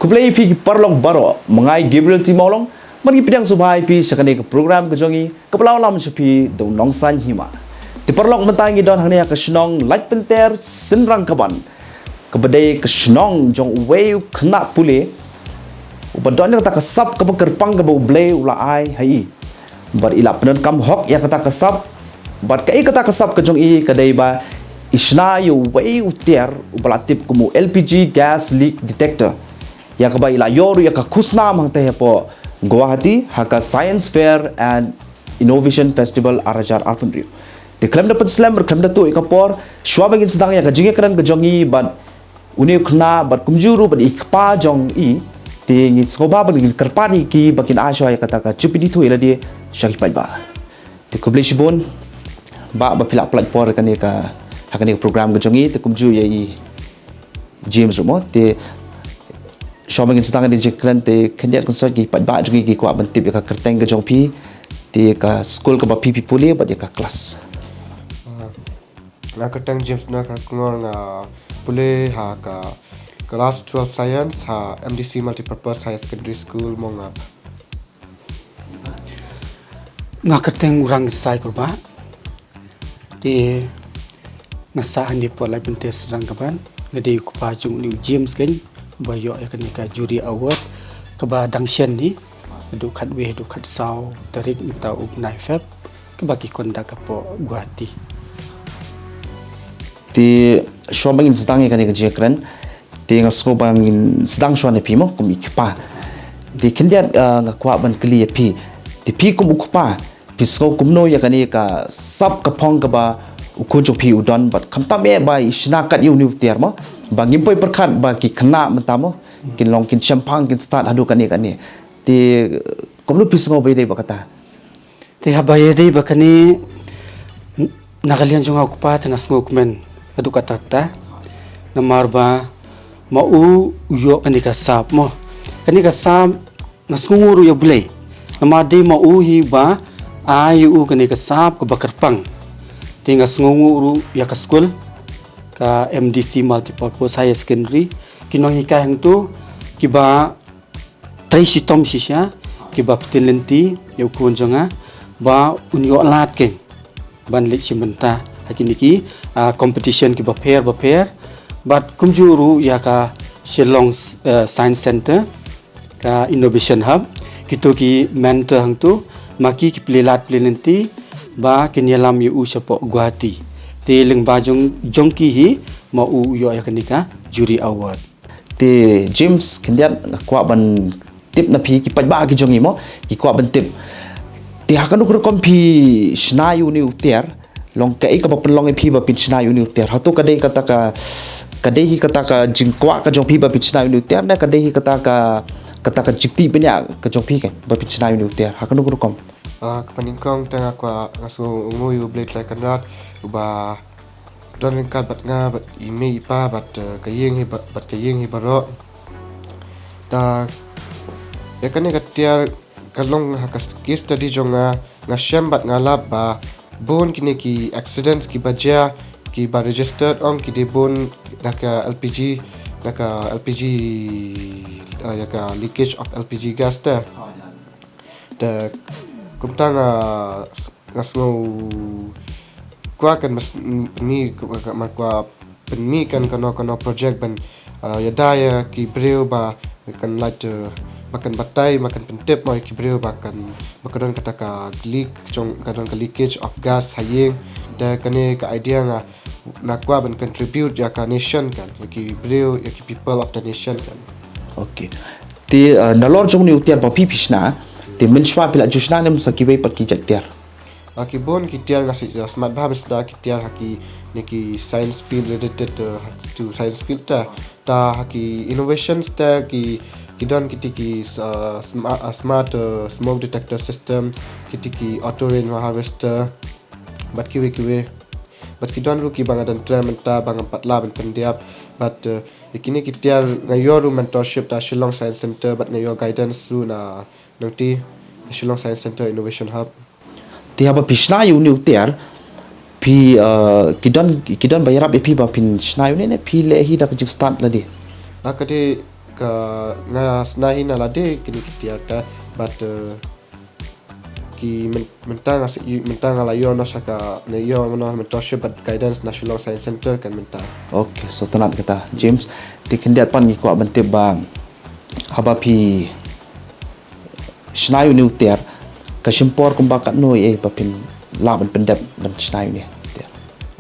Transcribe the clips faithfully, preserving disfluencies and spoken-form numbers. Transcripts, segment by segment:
Khublei phi ki paralok baroh, ma nga i Gabriel T Mawlong, ban ki pdiang sngewbha ïa phi sha kane ka program ka jong i, kaba la lam sha phi da u Nongsaiñ Hima. Te paralok mynta ngi don hangne ha ka shnong Laitpynter Synrangkaban, kaba dei ka shnong jong uwei u khynnah pule, uba don ïa kata ka sap kaba kyrpang kaba U Blei u la ai ha i. Bad i la pyndonkam hok ïa kata ka sap. Bad kaei kata ka sap ka jong i ka dei ba i shna ïa uwei u tiar uba la tip kum u L P G gas leak detector, ïa kaba i la ïoh ruh ïa ka khusnam hangta hapoh Guwahati ha ka Science Fair and Innovation Festival ar hajar arphew hynriew. Te khlem da pynslem bad khlem da tuh ïa ka por, shuwa ba ngin sdang ïa ka jingïakren ka jong i bad une u khynnah bad kumjuh ruh bad i kpa jong i, te ngi sngewbha bad ngin kyrpad ïa ki ba kin ai shuwa ïa kata ka jingpynithuh ïa lade sha ki paidbah. Te khublei shibun bah ba phi la pynlut por ha kane ka, ha kane ka program ka jong i, te kumjuh ïa i James ruh mo. Te shuwa ba ngin sdang ïa ka jingïakren, te khyndiat kynsoit ki paidbah jong i ki kwah ban tip ïa ka kyrteng ka jong phi, te ka skul kaba phi phi pule bad ïa ka klas. Nga kyrteng James Nor Kharkongor, nga pule ha ka class twelve science ha M D C Multipurpose Higher Secondary School, Mawngap. Nga kyrteng Urang Sai Kurbah. Te nga sah hangne hapoh Laitpynter Synrangkaban. Nga dei u kpa jong une u James kein, ba ïoh ïa kane ka jury award kaba dang shen hi, haduh khatwei haduh khatsaw tarik mynta u bnai Feb, kaba ki conduct hapoh Guwahati. Te shuwa ba ngin sdang ïa kane ka jingïakren, te nga sngew ba ngin sdang shuwa na phi mo kum i kpa. Te khyndiat, ah, nga kwah ban kylli ïa phi, te phi kum u kpa, phi sngew kumno ïa kane ka sap ka phong kaba u khun jong phi u don, bad khamtam eh ba i shna kat ïa une u tiar mo, ba ngim poi pyrkhat ba ki khynnah mynta mo kin long kin shemphang, kin stad haduh kane kane. Te kumno phi sngew ba ïadei bad kata? Te haba ïadei bad kane, na ka liang jong nga u kpa te nga sngewkmen haduh katta katta. Namar ba ma u u ïoh kane ka sap mo. Kane ka sap nga sngewnguh ruh ïa U Blei. Namar dei ma u hi ba ai ïa u kane ka sap kaba kyrpang. Te nga sngewnguh ruh ïa ka skul, ka M D C Multipurpose Higher Secondary, ki nonghikai hangto kiba trei shitom shisha, kiba pynlynti ïa u khun jong nga ba un ïoh lad kein ban leit shim bynta ha kine ki, ah, competition kiba pher ba pher. Bad kumjuh ruh ïa ka Shillong, eh, Science Centre, ka Innovation Hub, kito ki mentor hangto, ma ki ki plie lad plie lynti ba kin ïalam ïa u shapoh Guwahati. Te lyngba jong, jong ki hi ma u u ïoh ïa kane ka jury award. Te James, khyndiat nga kwah ban tip na phi, ki paidbah ki jong i mo ki kwah ban tip, te ha kano ka rukom phi shna ïa une u tiar? Long kaei kaba pynlong ïa phi ba phin shna ïa une u tiar? Hato ka dei kata ka, ka dei hi kata ka jingkwah ka jong phi ba phin shna ïa une u tiar, ne ka dei hi kata ka, kata ka jingtih bniah ka jong phi ka ba phin shna ïa une u tiar? Ha kano ka rukom? Ah, kaba nyngkong te nga kwah, nga sngewnguh ïa U Blei Trai Kynrad uba don ryngkat bad nga, bad i mei i pa, bad, eh, ka ïing hi ba-, bad ka ïing hi baroh. Ta, ïa kane ka tiar ka long ha ka case study jong nga, nga shem bad nga lap ba bun kine ki accidents kiba jia, kiba registered ong ki dei bun na ka L P G, na ka L P G, eh, ïa ka leakage of L P G gas te. Te kumta nga, nga sngew kwah kan mas-, pynmih, man kwah pynmih kan kano kano project ban, ah, ïada ïa ki briew ba kan lait, eh, ba kan batai, ba kan pyntip mo ïa ki briew ba kan, ba ka don kata ka leak, jong ka don ka leakage of gas ha ïing. Te kane ka idea nga, nga kwah ban contribute ïa ka nation kan, ïa ki briew, ïa ki people of the nation kan. Okay. Te, uh, nalor jong une u tiar ba phi phi shna, te mynshuwa phi la ju shna ne ym sa kiwei pat ki jait tiar? Ah, ki bun ki tiar nga sa, uh, smat bha ban shna ki tiar ha kine ki science field related, uh, to science field te. Ta ha ki innovations te ki, ki don kiti ki, uh, sma-, uh, smart, uh, smoke detector system, kiti ki auto rain harvester, bad kiwei kiwei. Bad ki don ruh kiba nga don trei mynta ba ngam pat lah ban pyndiap. Bad, uh, ïa kine ki tiar nga ïoh ruh mentorship da Shillong Science Centre bad nga ïoh guidance ruh na nangta, Shillong Science Centre Innovation Hub. Te haba phi shna ïa une u tiar, phi, uh, ki don, ki don ba ïarap ïa phi ba phin shna ïa une ne phi leh hi da ka jingstad lade? Ah, ka dei, Ka nga sna hi na lade kine ki tiar ta, bad, eh, ki men-, mynta nga sa i-, mynta nga la ïoh noh sha ka, ne ïoh noh mentorship bad guidance na Shillong Science Center kan mynta. Okay, so tang kata, James, te khyndiat pat ngi kwah ban tip ba haba phi shna ïa une u tiar, ka shim por kumba katno ïa ba phin lah ban pyndep ban shna ïa une u tiar?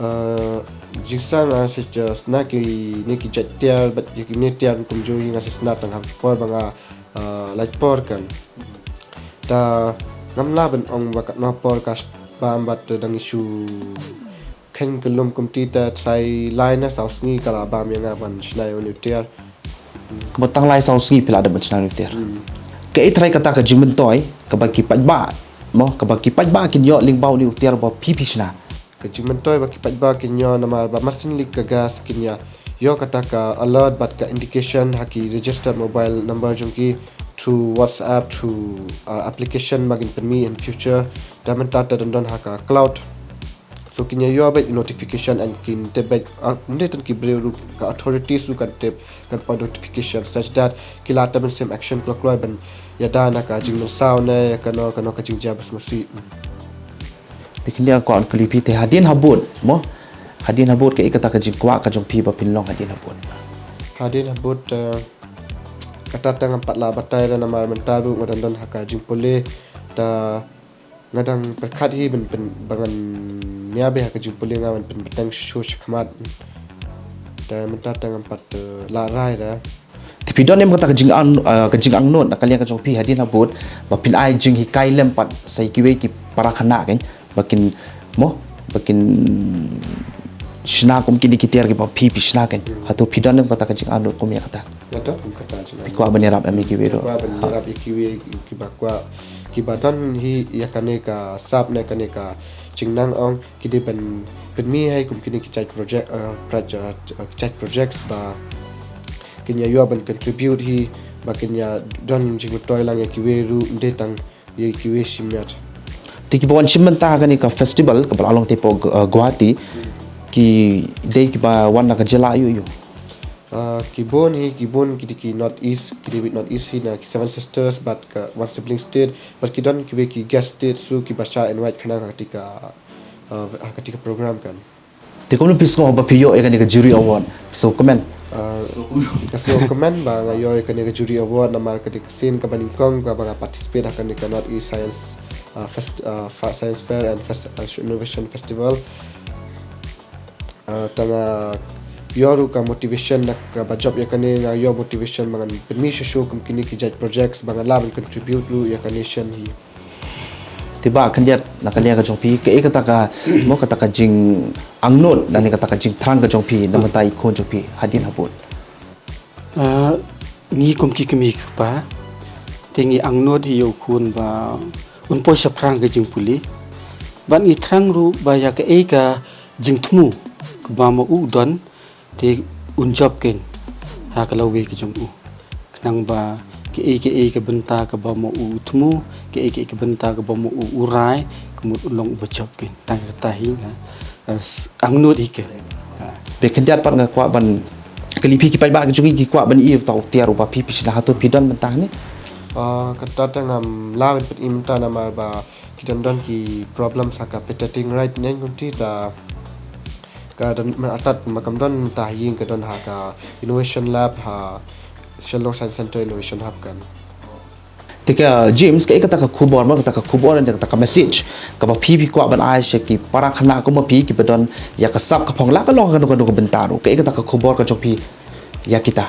Eh, jingshisha nga sa sna kine ki jait tiar, bad ïa kine ki tiar kumjuh hi nga sa sna tang ha por ba nga, eh, lait por kan. Te ngam lah ban ong ba katno por ka bam, bad dang ïa shu kheiñ kyllum kumta, te trai lai ne saw sngi ka la bam ïa nga ban shna ïa une u tiar. Kumba tang lai saw sngi phi la dep ban shna ïa une u tiar. Hmm. Kaei trai kata ka jingmyntoi kaba ki paidbah, mo, kaba ki paidbah kin ïoh lyngba une u tiar ba phi phi shna? Ka jingmyntoi ba ki paidbah kin ïoh namar ba mar syn leit ka gas kin ïa ïoh kata ka alert bad ka indication ha ki registered mobile number jong ki through WhatsApp, through, uh, application ba kin pynmih in future. Te mynta te don don ha ka cloud. So kin ïa ïoh beit notification and kin tip beit, uh, ym dei tang ki briew ruh, ka authorities ruh kan tip, kan poi notification such that ki lah te ban shem action kloi kloi ban ïada na ka jingmynsaw ne kano kano ka jingjia ba sngewsih. Te khyndiat nga kwah kylli phi te hadien habud, mo? Hadien habud kaei kata ka jingkwah ka jong phi ba phin long hadien habud? Hadien habud, eh, kata te ngam pat lah batai re namar mynta ruh nga don don ha ka jingpule, te nga dang pyrkhat hi ban pyn, ba ngan ïa beh ha ka jingpule nga ban pynbteng shuh shuh shakhmat. Te mynta te ngam pat, eh, lah rai re. Te phi don ne em kata ka jingangnud, ah, ka jingangnud na ka liang ka jong phi hadien habud ba phin ai jinghikai lem pat sa ïa kiwei ki para khynnah kein ba kin, mo, ba kin shna kum kine ki tiar kiba phi phi shna kein? Hato phi don ne em kata ka jingangnud kum ïa kata? Nga don kum kata jingangnud. Phi kwah ban ïarap em ïa kiwei ruh? Kwah ban ïarap ïa kiwei kiba kwah, kiba don hi ïa kane ka sap ne kane ka jingnang ong, ki dei ban pynmih hi kum kine ki jait project, eh, proj-, eh, jait projects ba kin ïa ïoh ban contribute hi, ba kin ïa don jingmyntoi lang ïa kiwei ruh, ym dei tang ïa kiwei shim miat. Te kiba wan shim bynta ha kane ka festival kaba la long te hapoh, eh, Guwahati, ki dei kiba wan na ka jylla aïu aïu? Ah, ki bun hi, ki bun ki dei ki North East, ki dei beit North East hi na ki Seven Sisters bad ka One Sibling State, bad ki don kiwei ki guest states ruh kiba shah invite khnang ha kata ka, ah, ha kata ka program kan. Te kumno phi sngew ba phi ïoh ïa kane ka jury award? Phi sngew kmen? Ah, nga sngew kmen ba nga ïoh ïa kane ka jury award namar ka dei ka sien kaba nyngkong kaba nga participate ha kane ka North East Science, ah, Fest-, ah, Fa-, Science Fair and Fest-, ah, Innovation Festival. Ah, te nga ïoh ruh ka motivation na kaba jop ïa kane, nga ïoh motivation ba ngan pynmih shuh shuh kum kine ki jait projects ba ngan lah ban contribute ruh ïa ka nation hi. Te ba khyndiat na ka liang ka jong phi, kaei kata ka, mo, kata ka jingangnud lane kata ka jingthrang ka jong phi na bynta i khun jong phi hadien habud? Ah, ngi kum ki kmie ki kpa te ngi angnud hi ïa u khun ba un poi shaphrang ka jingpule. Bad ngi thrang ruh ba ïa kaei ka jingthmu kaba ma u don te un jop kein ha ka lawei ka jong u. Khnang ba kaei kaei ka bynta kaba ma u u thmu, kaei kaei ka bynta kaba ma u u rai, ka mut un long uba jop kein. Tang kata hi nga, eh, s-, angnud hi kein. Ha. Te khyndiat pat nga kwah ban kylli phi, ki paidbah ki jong ngi ki kwah ban ïoh uta u tiar uba phi phi shna, hato phi don mynta ne? Ah, kata te ngam lah ban pyni mynta namar ba ki don don ki problems ha ka patenting right ne kumta, te ka don mynta, ma kam don mynta ha ïing, ka don ha ka Innovation Lab, ha Shillong Science Center Innovation Hub kan. Te ka James, kaei kata ka khubor, mo, kata ka khubor ne kata ka message kaba phi phi kwah ban ai sha ki para khynnah kum ma phi kiba don ïa ka sap ka phong, la ka long kano kano ka bynta ruh, kaei kata ka khubor ka jong phi ïa kita?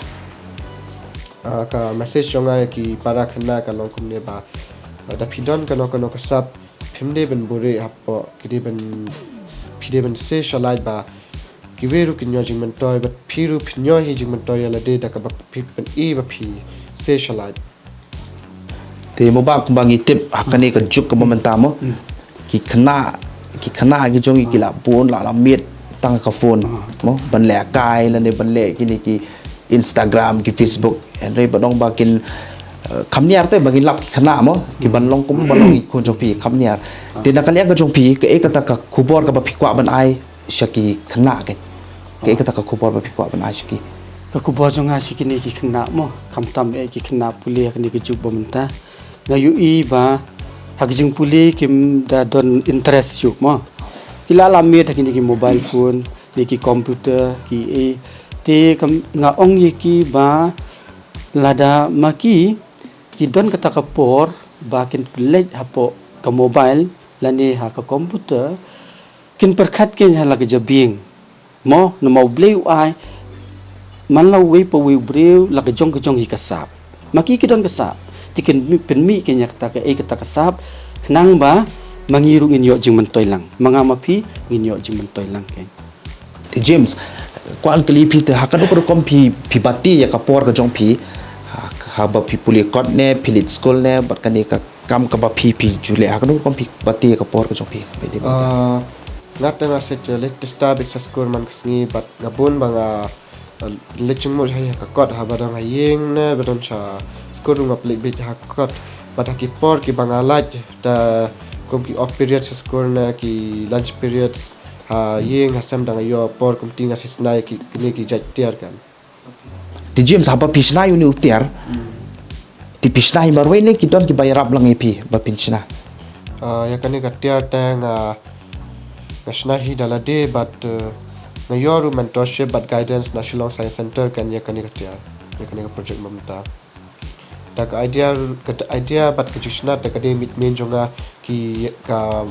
Ah, ka message jong nga ïa ki para khynnah ka long kumne ba, ah, da phi don kano kano ka sap, phim dei ban buhrieh hapoh, ki dei ban, phi dei ban seh shalait ba kiwei ruh kin ïoh jingmyntoi, bad phi ruh phin ïoh hi jingmyntoi ïa lade da kaba phi pyni ba phi seh shalait. Te mo, ba kumba ngi tip ha kane ka juk kaba mynta mo, ki khynnah, ki khynnah ki jong ngi ki la bun la la miet tang ka phone mo, ban leh kai lane ban leh kine ki Instagram, ki Facebook. Hynrei ba dang ba kin, eh, kham niar te ba kin lap ki khynnah mo, ki ban long kum ba long i khun jong phi, kham niar. Te na ka liang ka jong phi, kaei kata ka khubor kaba phi kwah ban ai sha ki khynnah kein? Kaei kata ka khubor ba phi kwah ban ai sha ki? Ka khubor jong nga sha kine ki khynnah mo, khamtam eh ki khynnah pule ha kine ki juk ba mynta. Nga ïohi ba ha ka jingpule kim da don interest shuh mo. Ki la la miet ha kine ki mobile phone, ne ki computer, ki eh. Te kam nga ong ïa ki ba lada ma ki ki don kata ka por ba kin pynleit hapoh ka mobile lane ha ka computer, kin pyrkhat kein ha la ka jabieng. Mo, namar U Blei u ai man la uwei pa uwei u briew la ka jong ka jong hi ka sap. Ma ki ki don ka sap, te kin pynmih kein ïa kata ka, eh, kata ka sap, khnang ba ma ngi ruh ngin ïoh jingmyntoi lang, ma nga ma phi ngin ïoh jingmyntoi lang kein. Te James, kwah kylli phi te ha kano ka rukom phi, phi bati ïa ka por ka jong phi, ha, haba phi pule kot ne, phi leit skul ne, bad kane ka kam kaba phi, phi ju leh, ha kano ka rukom phi bati ïa ka por ka jong phi? Ah, nga te nga shu leit tista beit sha skul man ka sngi, bad nga bun ba nga, ah, leit jingmut ha ka kot, haba dang ha ïing ne ba dang sha skul ruh nga plie beit ha kot. Bad ha ki por kiba nga lait, te kum ki off period sha skul ne ki lunch periods, ha ïing ha sem dang ïoh por kumta nga shna ïa ki, kine ki jait tiar kan. Te James, haba phi shna ïa une u tiar, te phi shna hi marwei ne ki don kiba ïarap lang ïa phi ba phin shna? Ah, ïa kane ka tiar te nga, nga shna hi da lade, bad, eh, nga ïoh ruh mentorship bad guidance na Shillong Science Centre kan ïa kane ka tiar, ïa kane ka project ba mynta. Te ka idea, ka idea bad ka jingshna te ka dei mid main jong nga, ki, ka,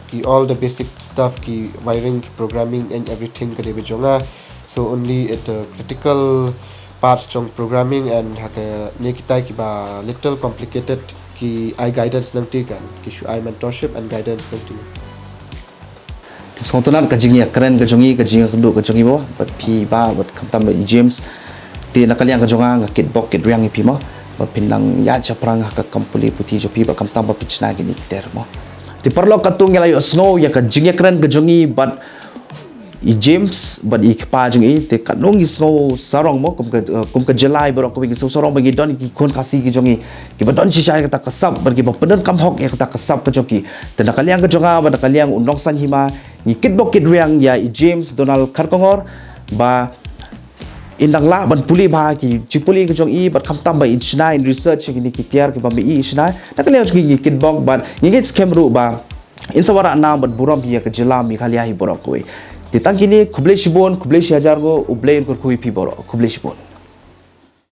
ki all the basic stuff, ki wiring, ki programming and everything ka dei beit jong nga. So only at the critical parts jong programming and ha kine kitai kiba little complicated ki ai guidance nangta kan, ki shu ai mentorship and guidance nangta. Te sngewtynnat ka jingïakren ka jong i, ka jingïakynduh ka jong i mo, bad phi ba, bad khamtam bad i James. Te na ka liang ka jong nga, nga kitbok kitrwiang ïa phi mo, ba phin nang ïaid shaphrang ha ka kam pule puthi jong phi, bad khamtam ba phin shna kine ki tiar mo. Te paralok, katto ngi la ïohsngew ïa ka jingïakren ka jong i bad i James bad i kpa jong i, te katno ngi sngew sarong mo, kum ka, eh, kum ka jylla baroh kawei ngi sngew sarong ba ngi don ki khun Khasi ki jong i kiba don shisha ïa kata ka sap bad kiba pyndonkam hok ïa kata ka sap ka jong ki. Te na ka liang ka jong nga bad na ka liang u nongsaiñ hima, ngi kitbok kitrwiang ïa i James Donald Kharkongor ba in dang lah ban pule bha ki jingpule ka jong i, bad khamtam ba in shna, in research ïa kine ki tiar kiba ma i i shna. Na ka liang jong ngi, ngi kitbok bad ngi ngeit skhem ruh ba in sa wanrah nam bad burom hi ïa ka jylla Meghalaya hi baroh kawei. Te tang kine, khublei shibun, khublei shihajar nguh, U Blei un kyrkhu ïa phi baroh, khublei shibun.